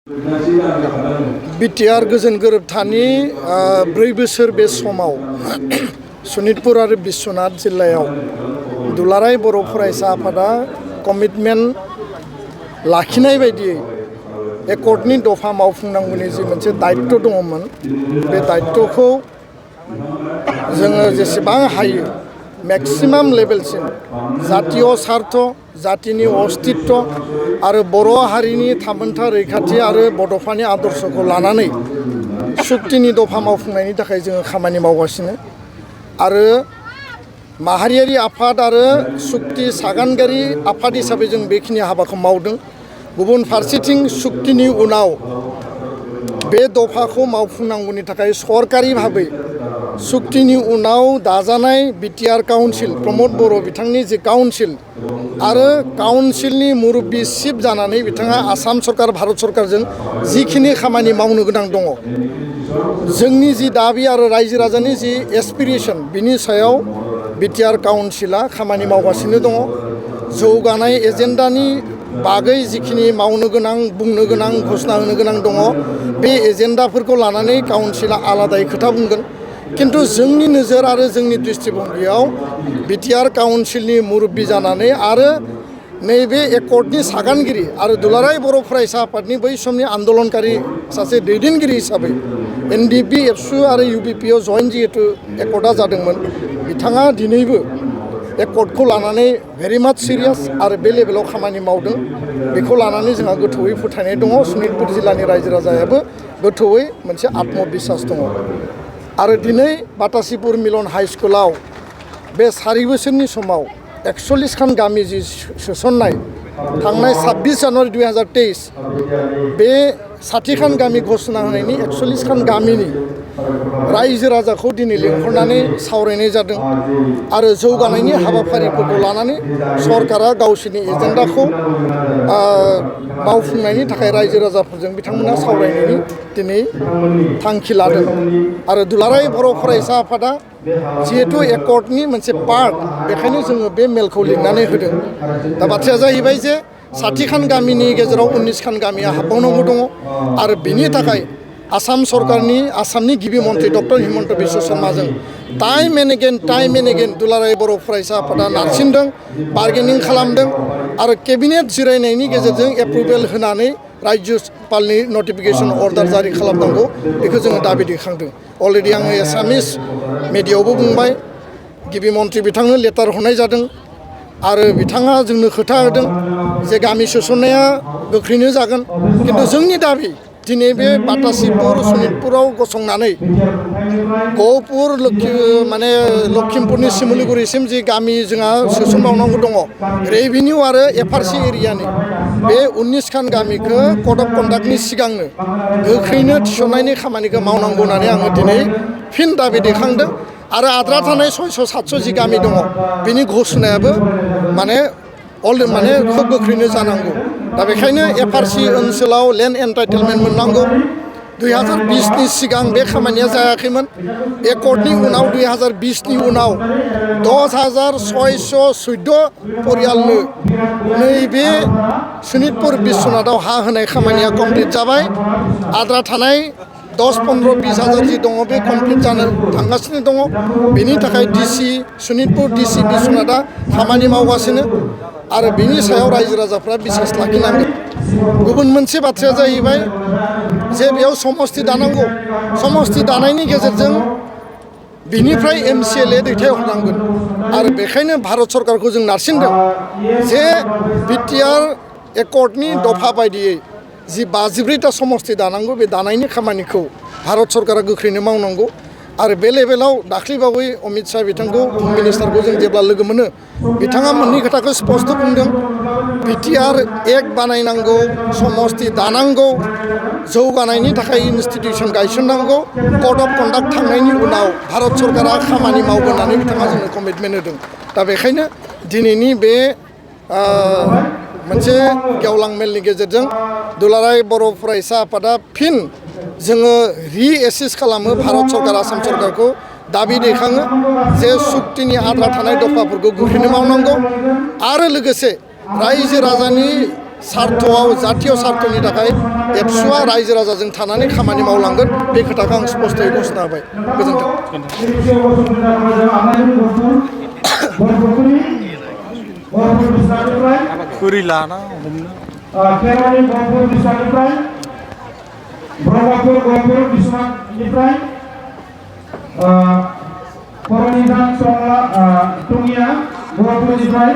BTR गोजोन गोरोबथानि 4 बोसोर बे समाव सनितपुर आरो बिश्वनाथ जिल्लायाव दुलाराय बर' फरायसा आफादा कमिटमेन्ट लाखिनाय बायदियै एकर्डनि दफा मावफुंनांगौनि जि मोनसे दायित्व दङमोन बे दायित्वखौ जोङो जेसेबां हायो मैक्सिमाम लेभेलसिम जातीय स्वार्थ जातिनि अस्तित्व आरो बर' हारिनि थामोन्था रैखाथि आरो बड'फानि आदर्शखौ लानानै सुक्तिनि दफा मावफुंनायनि थाखाय जोङो खामानि मावगासिनो आरो माहारियारि आफाद आरो सुक्ति सागानगारि आफाद हिसाबै जों बेखिनि हाबाखौ मावदों। गुबुन फारसेथिं सुक्तिनि उनाव बे दफाखौ मावफुंनांगौनि थाखाय सरकारि भाबै सुक्तिनि उनाव दाजानाय बिटिआर काउन्सिल प्रमद बर' बिथांनि जे काउन्सिल आरो काउन्सिलनि मुरब्बी चिफ जानानै बिथाङा आसाम सरकार भारत सरकारजों जिखिनि खामानि मावनो गोनां दङ जोंनि जि दाबि आरो रायजो राजानि जि एसपिरेसन बिनि सायाव बिटिआर काउन्सिला खामानि मावगासिनो दङ। जौगानाय एजेन्डानि बागै जिखिनि मावनो गोनां बुंनो गोनां घोषणा होनो गोनां दङ बे एजेन्डाफोरखौ लानानै काउन्सिला आलादायै खोथा बुंगोन। किन्तु जोंनि नोजोर आरो जोंनि दृष्टिभंगियाव बिटिआर काउन्सिलनि मुरब्बी जानानै आरो नैबे एकर्डनि सागानगिरि आरो दुलाराय बर' फरायसा आफादनि बै समनि आन्दोलनकारि सासे दैदेनगिरि हिसाबै एनडिपि एबसु आरो इउबिपिआव जयेन्ट जिहेतु एकर्डआ जादोंमोन बिथाङा दिनैबो एकर्डखौ लानानै भेरि माच सिरियास आरो बे लेभेलाव खामानि मावदों। बेखौ लानानै जोंहा गोथौयै फोथायनाय दङ। सनितपुर जिल्लानि रायजो राजायाबो गोथौयै मोनसे आत्मबिश्वास दङ। आरो दिनै बातासिपुर मिलन हाई स्कुलाव बे 4 बोसोरनि समाव 41 खान गामि जि सोसननाय थांनाय 26 जानुवारि 2023 बे 60 खान गामि घोषणा होनायनि 41 खान गामिनि रायजो राजाखौ दिनै लिंहरनानै सावरायनाय जादों आरो जौगानायनि हाबाफारिफोरखौ लानानै सरकारा गावसोरनि एजेन्डाखौ मावफुंनायनि थाखाय रायजो राजाफोरजों बिथांमोना सावरायनायनि दिनै थांखि लादों। आरो दुलाराय बर' फरायसा आफादा जिहेतु एकर्डनि मोनसे पार्ट बेखायनो जोङो बे मेलखौ लिंनानै होदों। दा बाथ्राया जाहैबाय जे 60 खान गामिनि गेजेराव 19 खान गामिया हाबबावनांगौ दङ आरो बिनि थाखाय आसाम सरकारनि आसामनि गिबि मन्त्रि डक्टर हिमन्त बिश्व शर्माजों टाइम एन्ड एगेन दुलाराय बर' फरायसा आफादा नारसिनदों बार्गेनिं खालामदों आरो केबिनेट जिरायनायनि गेजेरजों एप्रुभेल होनानै राज्यपालनि नटिफिकेसन अर्डार जारि खालामनांगौ बेखौ जोङो दाबि दैखांदों। अलरेडि आङो एसामिस मिडियायावबो बुंबाय गिबि मन्त्रि बिथांनो लेटार हरनाय जादों आरो बिथाङा जोंनो खोथा होदों जे गामि सोसननाया गोख्रैनो जागोन। किन्तु जोंनि दाबि दिनै बे बातासिपुर सनितपुराव गसंनानै गहपुर लखिमपुरनि सिमुलुगुरिसिम जि गामि जोंहा सोसनबावनांगौ दङ रेभिनिउ आरो एफआरसि एरियानि बे 19 खान गामिखौ कड अफ कन्डाक्टनि सिगांनो गोख्रैनो थिसननायनि खामानिखौ मावनांगौ होननानै आङो दिनै फिन दाबि दैखांदों। आरो आद्रा थानाय 600-700 जि गामि दङ बिनि घोषणायाबो खोब गोख्रैनो जानांगौ। दा बेखायनो एफआरसि ओनसोलाव लेन्ड एन्टाइटेलमेन्ट मोननांगौ। 2020नि सिगां बे खामानिया जायाखैमोन। एकर्डनि उनाव 2020नि उनाव 10,614 परियालनो नैबे सनितपुर बिश्वनाथाव हा होनाय खामानिया कमप्लिट जाबाय। आद्रा थानाय 10-15-20 हाजार जि दङ बे कमप्लिट जानो थांगासिनो दङ। बेनि थाखाय डिसि सनितपुर डिसि बिश्वनाथआ खामानि मावगासिनो आरो बेनि सायाव रायजो राजाफ्रा बिसास लाखिनांगोन। गुबुन मोनसे बाथ्राया जाहैबाय जे बेयाव समस्ति दानांगौ। समस्ति दानायनि गेजेरजों बिनिफ्राय MCLA दैथायहरनांगोन आरो बेखायनो भारत सरकारखौ जों नारसिनदों जे बिटिआर एकर्डनि दफा बायदियै जि 52टा समस्ति दानांगौ बे दानायनि खामानिखौ भारत सरकारा गोख्रैनो मावनांगौ। आरो बे लेभेलाव दाख्लैबावै अमित शाह बिथांखौ होम मिनिस्टारखौ जों जेब्ला लोगो मोनो बिथाङा मोननै खोथाखौ स्पष्ट बुंदों बिटिआर एक्ट बानायनांगौ समस्ति दानांगौ जौगानायनि थाखाय इनस्टिटिउसन गायसननांगौ कड अफ कन्डाक्ट थांनायनि उनाव भारत सरकारा खामानि मावगोन होननानै बिथाङा जोंनो कमिटमेन्ट होदों। दा बेखायनो दिनैनि बे मोनसे गेवलां मेलनि गेजेरजों दुलाराय बर' फरायसा आफादा फिन जोङो रिएसेस खालामो भारत सरकार आसाम सरकारखौ दाबि दैखाङो जे सुक्तिनि आद्रा थानाय दफाफोरखौ गोख्रैनो मावनांगौ आरो लोगोसे रायजो राजानि सार्थआव जातीय सार्थनि थाखाय एबसुआ रायजो राजाजों थानानै खामानि मावलांगोन बे खोथाखौ आं स्पष्टयै घोषणा होबाय गोजोन्थों लाना हमनो केरानि गहपुर डिस्ट्रिक्टनिफ्राय ब्रह्मपुर गहपुर डिस्ट्रिक्टनिफ्राय परनिधान टंगिया गहपुरनिफ्राय